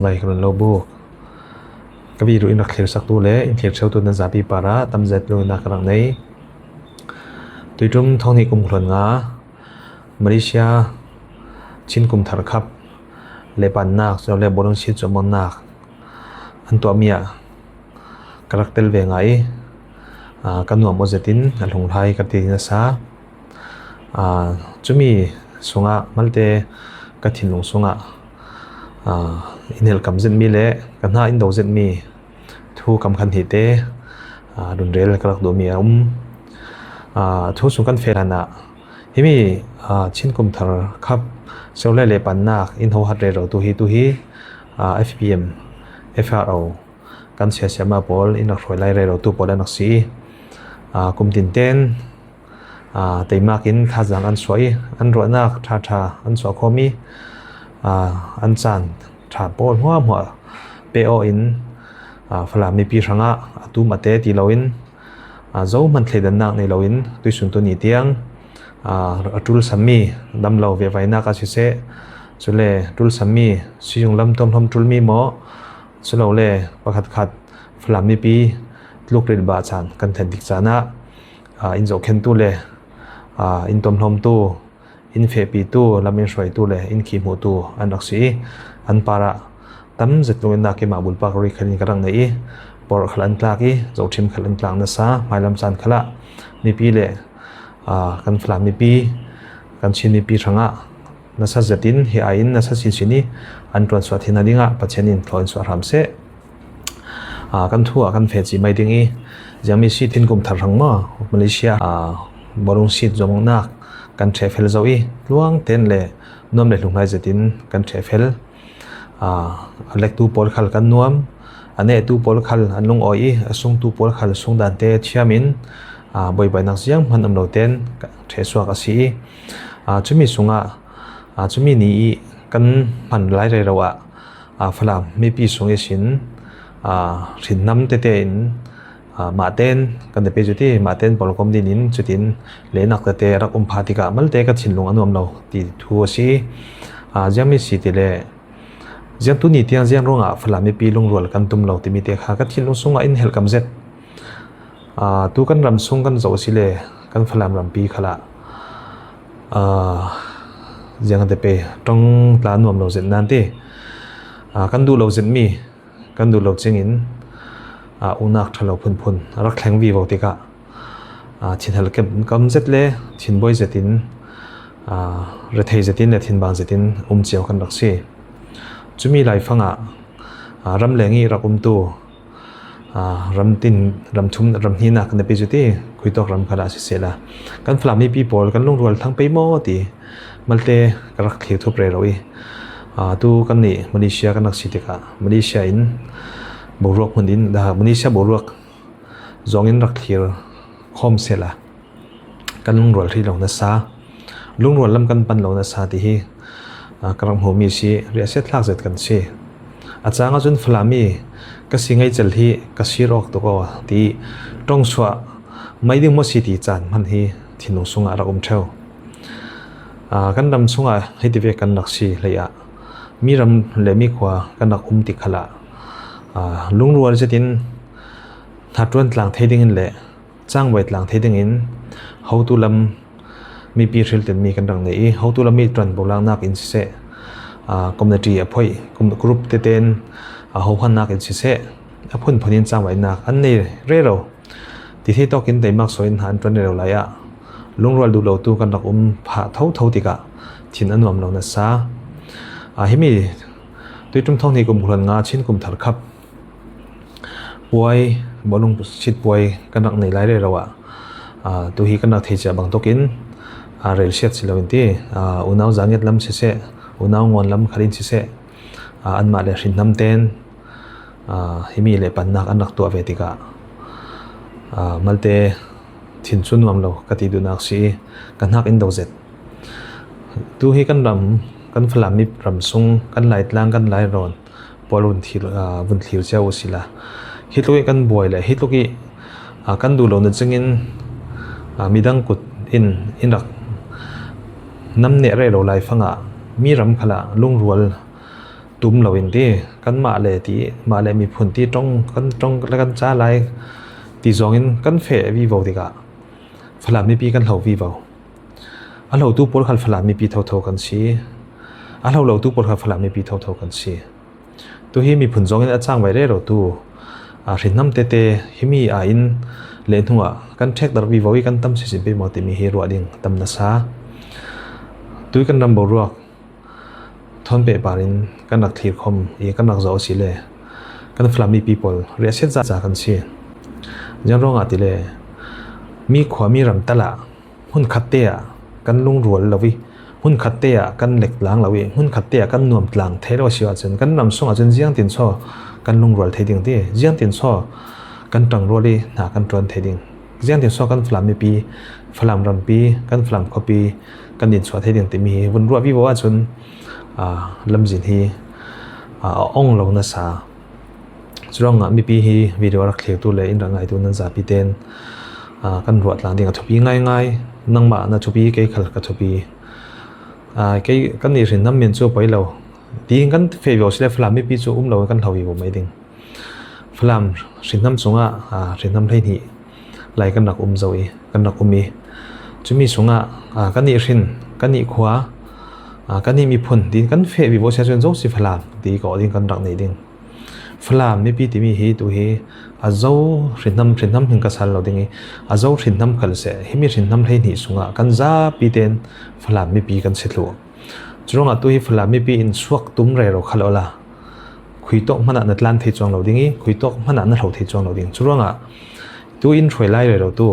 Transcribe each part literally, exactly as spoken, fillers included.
Lai ka run lo buk. Ka video in rak thlir saktu le in thlir cheutu nan zapi para tam zet lungna ka rak nei. Tuitum thawng hnih kum kul nga Malaysia Chin kum thar khap le pannak, le borung sit cuamawknak an tuahmi ah ka rak tel ve ngai. Aa, ka nuam aw zetin a hlunglai ka ti nasa. Aa, cumi sungah malte ka thinlung sungah, aa, in helkam zetmi le ka hna in do zetmi thu kam khan hite, aa, runrel ka rak duhmi a um. Aa, thu sung kan feh hlanah himi, aa, Chin kum thar khap, Seolai le pannak in hohat rero tu hi, tu hi, aa, F P M, F R O kan siasiama pawl in rak hruai lai rero tu pawl an rak si. Aa, kum tinten, aa, teimak in thazaang an suah i, an ruahnak ṭha ṭha an suah khawm i, aa, an caan ṭha pawl hmuahhmuah pe aw in, aa, Falam mipi hrangah a tum a te ti loin, aa, zohman thleidannak nei loin tuisun tu ni tiang, aa, a ṭul sammi dam lo vevainak a siseh, cule ṭul sammi sizung lam tuamhlawm ṭulmi maw, culole pakhatkhat Falam mipi tluk rilbah caan kan thlen dik caan ah, aa, in zohkhentu le, aa, in tuamhlawmtu, in fehpitu, lam in hruaitu le in khihhmuhtu an rak si i, an parah tam zet lungin nak i mah bulpak rui khalin ka rak nei i, porh khal an tlak i, zohṭhim khal an tlak nasa, hmailam caan khalah mipi le, aa, kan Falam mipi, kan Chin mipi hrangah nasa zetin hi aiin nasa sinsin i an ṭuansuah theihna dingah Pathian in thlaw in suah hram seh. Aa, kan thu ah kan feh cih mai ding i, ziangmi si thin kum thar hrang maw, Malaysia, aa, borung sit zuamawknak kan ṭheh fel zo i, luang ten le nuam le hlunglai zetin kan ṭheh fel. Aa, a lektu pawl khal kan nuam, a nehtu pawl khal an lungawi i, a sungtu pawl khal sungdante thiamin, aa, buaibuainak zianghman um lo ten ṭheh suak a si i, aa, cumi sungah, aa, cumi ni i kan hman lai rero ah, aa, Falam mipi sung ihsin, aa, hrinnam tete in, aa, mahten kan ti pei cuti, mahten pawlkom dinin cutin lehnak tete rak um pha tikah malte ka thinlung a nuam lo ti thu a si. Aa, ziangmi si ti le, ziang tuni tiang ziang ruangah Falam mipi lungrual kan tum lo timi te kha ka thinlung sungah in helhkam zet. Aa, tu kan ram sung kan zoh a si le kan Falam rampi khalah, aa, ziang kan ti pei, ṭong tla nuam lo zet nan ti, aa, kan duh lo zetmi, kan duh lo cingin, aa, unak ṭha lo phunphun a rak thleng vivo tikah, aa, thinhal kam zet le thinbuai zetin, aa, rethei zetin le thinbang zetin um cio kan rak si. Cumi laifangah, aa, ram leng i rak umtu, aa, ram tin, ram thum, ram hnihnak kan ti pei cuti, khuitawk ram khalah sisehla, kan Falam mipi pawl kan lungrual thlang pei maw ti malte ka rak thlir thup rero i, aa, tu kannih Malaysia kan rak si tikah Malaysia in boruak hmun in, aa, Malaysia boruak zawng in rak thlir khawm sehla, kan lungrual hrih lo nasa, lungrual lam kan pan lo nasa ti hi, aa, ka rak hmuhmi si, riahsiat thlak zet kan si. A cang ahcun Falam mi ka si ngei cel hi ka sir awk tuk aw ti ṭongsuah mai ding maw si ti caan hman hi thinlung sungah a rak um ṭheu. Aa, kan ram sungah hei tivek kan rak si hlei ah mi ram le mi khua kan rak um tik khalah, aa, lungrual zetin hnaṭuan tlang thei dingin le cangvai tlang thei dingin hotu lam mipi hriltenmi kan rak nei i, hotu lam mi ṭuan bulaknak in siseh, aa, community a phoih, kum-, group tete in, aa, hohmannak in siseh, a phunphun in cangvainak an nei rero. Ti thei tawkin teimak suah in hna an ṭuan rero lai ah lungrual duh lotu kan rak um phah thotho tikah thin a nuam lo nasa. Aa, himi tuiṭum thawng hnih kum kul nga Chin kum thar khap puai, bawlung sit puai kan rak nei lai rero ah, aa, tu hi kan rak thei cia bang tokin, aa, relsiat si loin ti, aa, unau zangiat lam siseh, unau ngawn lam khal in siseh, aa, anmah le hrinnam ten, aa, himi le pannak an rak tuah ve tikah, aa, malte thin cu nuam lo ka ti duhnak si i ka hnak in do zet. Tu hi kan ram, kan Falam mi ram sung, kan Laitlang, kan Lairawn pawl vun thlir, aa, vun thlir cio u sila, hi tluk i kan buai le hi tluk i, aa, kan duh lo na cingin, aa, midang kut in in rak nam neh reh lo lai fangah mi ram khalah lungrual tum lo in ti, kanmah le ti, mah le miphun ti ṭong, kan ṭong le kan ca lai ti zawngin kan feh vivo tikah Falam mipi kan hlo vivo. A hlotu pawl khal Falam mipi thotho kan si. A hlo lotu pawl khal Falam mipi thotho kan si. Tu hi miphun zawngin a cangvai rero tu, a, hrinhnam tete himi a in le hnuah kan ṭhek darh vivo i kan tam sisin pei maw timi hi ruah ding tam nasa. Tui kan ram boruak thawn pehpar in kan rak thlir khawm i kan rak zawh a si le kan Falam mipi pawl riahsiat zahza kan si. Ziang ruangah ti le mi khua mi ram talah hmun khatte ah kan lungrual lo i, hmun khatte ah kan lektlang lo i, hmun khatte ah kan nuamtlang thei lo a si ahcun kan ram sungah cun ziangtin saw kan lungrual thei ding ti, ziangtin saw kan ṭangrual i hna kan ṭuan thei ding, ziangtin saw kan Falam mipi, Falam rampi, kan Falam khuapi kan inchuah thei ding timi hi vun ruah vivo ahcun, aa, lamzin hi, aa, a ong lo nasa. Curuangah mipi hi video a rak thlirtu le in rak ngaitu nan zapi ten, aa, kan ruah tlang ding a thupi ngaingai. Nangmah na thupi, kei khal ka thupi. Aa, kei kan i hrinhnam min cu poi lo. Tiin kan feh vivo si le Falam mipi cu um lo kan hlo vivo mai ding. Falam hrinhnam cungah, aa, hrinhnam hleihnih lai kan rak um zo i, kan rak um i, cumi sungah, aa, kan i hrin, kan i khua, aa, kan i miphun tiin kan feh vivo si ahcun zo si Falam ti kawh ding kan rak nei ding. Falam mipi timi hi tu hi a zo hrinhnam, hrinhnam hming ka sal lo ding i, a zo hrinhnam khal seh, himi hrinhnam hleihnih sungah kan zapi ten Falam mipi kan si thluh. Curuangah tu hi Falam mipi in suak tum rero khal awla khuitawk hmanah na tlan thei cuang lo ding i, khuitawk hmanah na hlo thei cuang lo ding. Curuangah tu in hruai lai rero tu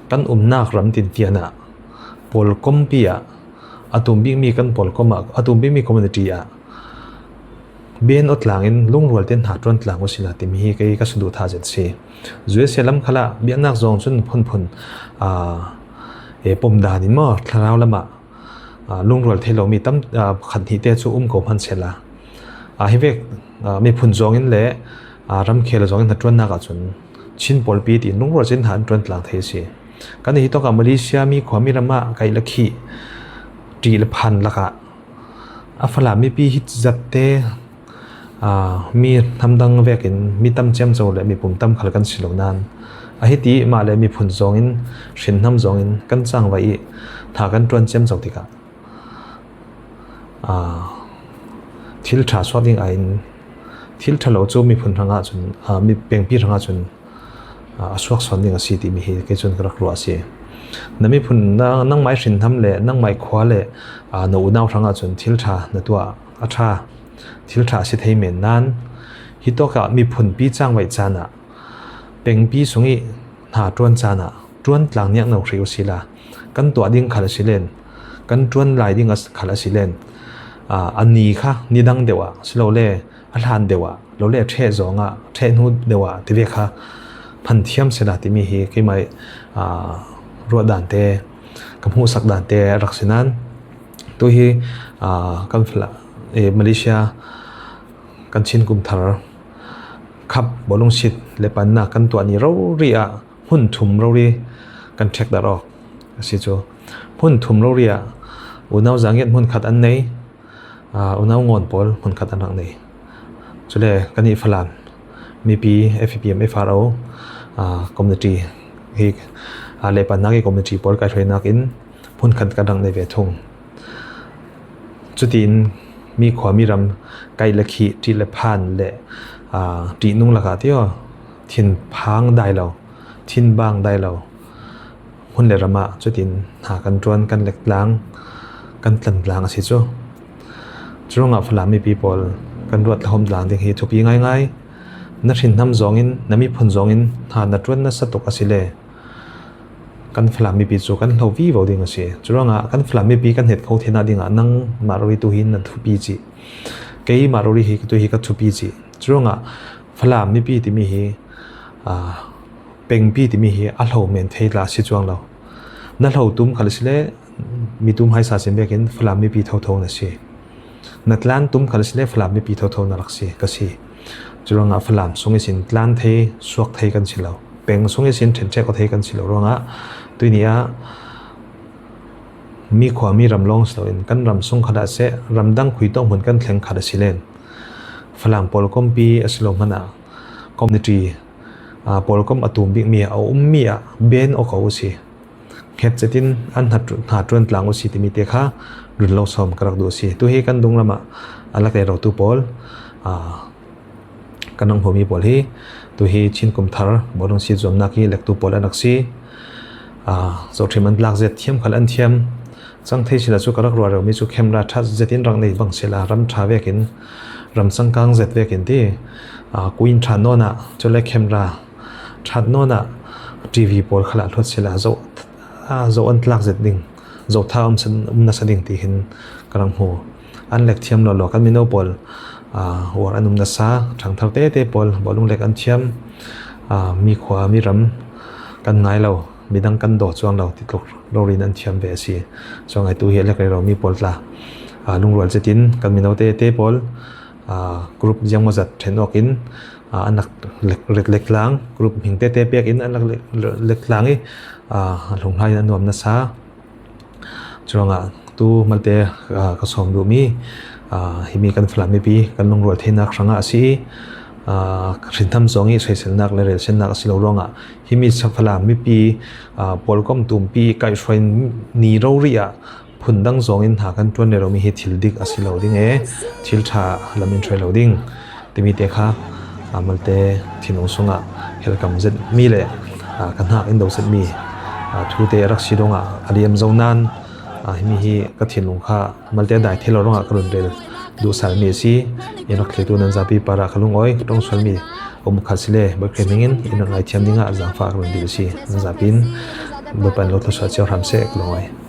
kan umnak ram tintian ah pawlkompi ah a tum bikmi kan pawlkom ah, a tum bikmi community ah ben aw tlangin lungrual ten hna ṭuan tlang u sila timi hi kei ka saduhthah zet si. U S A lam khalah biaknak zawng cun phunphun, aa, e, pom dan in maw, thlarau lamah, aa, lungrual thei lomi tam, aa, khat hnih te cu um ko hman sehla, aa, hi vek, aa, miphun zawngin le, aa, ramkhel zawngin hnaṭuannak ahcun Chin pawlpi tiin lungrual cin hna an ṭuan tlang thei a si. Kan i hi tawkah Malaysia mi khuami ramah kaih le khih, ṭih le phan lakah a Falam mipi hi zatte, aa, mi hnamdang vekin mi tam ciamco le mipum tam khal kan si lo nain, a hiti mah le miphun zawngin, hrinhnam zawngin kan cangvai i hna kan ṭuan ciamco tikah, aa, thil ṭha suak ding aiin, thil ṭha lo cu miphun hrangah cun, aa, mi pengpi hrangah cun, aa, a suak sawn ding a si timi hi kei cun ka rak ruah a si. Na miphun, na, nangmai hrinhnam le nangmai khua le, aa, na unau hrangah cun thil ṭha na tuah, a ṭha, thil ṭha a si thei men nain, hi tawkah miphunpi cangvaih caan ah pengpi sung i hna ṭuan caan ah ṭuan tlang niangno hrih u sila, kan tuah ding khal a si len, kan ṭuan lai ding a, khal a si len, aa, a ni kha nidang deuh ah silole a hlan deuh ah, lole a ṭheh zawng ah, ṭheh hnu deuh ah tivek kha hman thiam sila timi hi keimah, aa, ruah dan te, ka hmuhsak dan te rak si nain, tu hi, aa, kan Fala-, e, Malaysia kan Chin kumthar khap bawlungsit le pannak kan tuah ni rori ah hmun thum rori kan ṭhek darh awk a si cu. Hmun thum rori ah unau zangiat hmun khat an nei, aa, unau ngawn pawl hmun khat an rak nei. Cule kan i Falam mipi F P M F R O, aa, community hi, aa, le pannak i community pawl kaihhruainak in hmun khat kan rak nei ve thung. Cutin mi khua mi ram kaih le khih, ṭih le phan le, aa, ṭihnung lakah tio, thinphang dai lo, thinbang dai lo hmun le ramah cutin hna kan ṭuan, kan lek tlang, kan tlan tlang a si cu. Curuangah Falam mipi pawl kan ruat hlawm tlang ding hi thupi ngaingai. Na hrinhnam zawngin, na miphun zawngin hna na ṭuan nasa tuk a si le kan Falam mipi cu kan hlo vivo ding a si. Curuangah kan Falam mipi kan het kho theinak dingah nangmah rori tu hi na thupi cih, keimah rori hi tu hi ka thupi cih. Curuangah Falam mipi timi hi, aa, pengpi timi hi a hlo men thei tla a si cuang lo. Na hlo tum khal a si le, mi tum hai sa sin vekin Falam mipi thotho na si. Na tlan tum khal a si le Falam mipi thotho na rak si, ka si. Curuangah Falam sung ihsin tlan thei, suak thei kan si lo. Peng sung ihsin ṭhenṭhek aw thei kan si lo ruangah tuini ah mi khua mi ram lawng si loin kan ram sung khat ah seh, ramdang khuitawk hmun kan thleng khat a si len, Falam pawlkompi a si lo hmanah community, aa, pawlkom a tum bik mi a um mi ah ben awk aw uh si. Nghet zetin an hna, hna ṭuan tlang uh si timi te kha run lo sawm ka rak duh si. Tu hi kan dung lamah a lak le rotu pawl, aa, kan rak hmuh mi pawl hi tu hi Chin Kum Thar bawlung si zuamnak hi lektu pawl an rak si. Aa, zohṭhim an tlak zet thiam khal an thiam. Cang thei sila cu ka rak ruah rero mi cu camera ṭhat zetin rak nei bang sila ram ṭha vekin, ram cangkang zet vekin ti, aa, kuin ṭha nawn ah, cule camera ṭhat nawn ah, T V pawl khalah hluat sila zoh, aa, zoh an tlak zet ding, zoh tha um sa, um nasa ding ti hin ka rak hmu. An lek thiam lawlaw kan mino pawl, aa, uar an um nasa, ṭhangthar tete pawl bawlung lek an thiam, aa, mi khua, mi ram kan ngai lo, midang kan daw cuang lo ti tluk rori in an thiam ve a si. Cuang ai tu hi a lek rero mi pawl tla, aa, lungrual zetin kan mino tete pawl, aa, group ziangmawzat ṭhen awkin, aa, an lak lek, lek, lek tlang, group hming tete pek in an lak lek, lek tlang i, aa, a hlung hlai in an nuam nasa. Curuangah tu malte, aa, ka sawm duh mi, aa, himi kan Falam mipi kan lungrual theinak hrangah a si i, aa, hrintham zawng i soiselnak le relsiatnak a si lo ruangah himi sa Falam mipi, aa, pawlkom tumpi kaihhruai ni rori ah phundang zawngin hna kan ṭuan rero mi hi thil dik a si lo ding e, thil ṭha lam in hruai lo ding timi te kha, aa, malte thinlung sungah helkam zet mi le, aa, ka hnak in do zet mi, aa, thu te a rak si ruangah a liam zo nain, aa, himi hi ka thinlung kha malte dai thei lo ruangah ka run rel duh sal mi a si. In rak thlirtu nan zapi parah ka lungawi ka ṭong sual mi um khat si le Bawikhriat hmingin in rak ngaithiam dingah zaangfah ka run dil a si. Nan zapi in Bawipa in lo thluasuah cio hram seh, ka lungawi.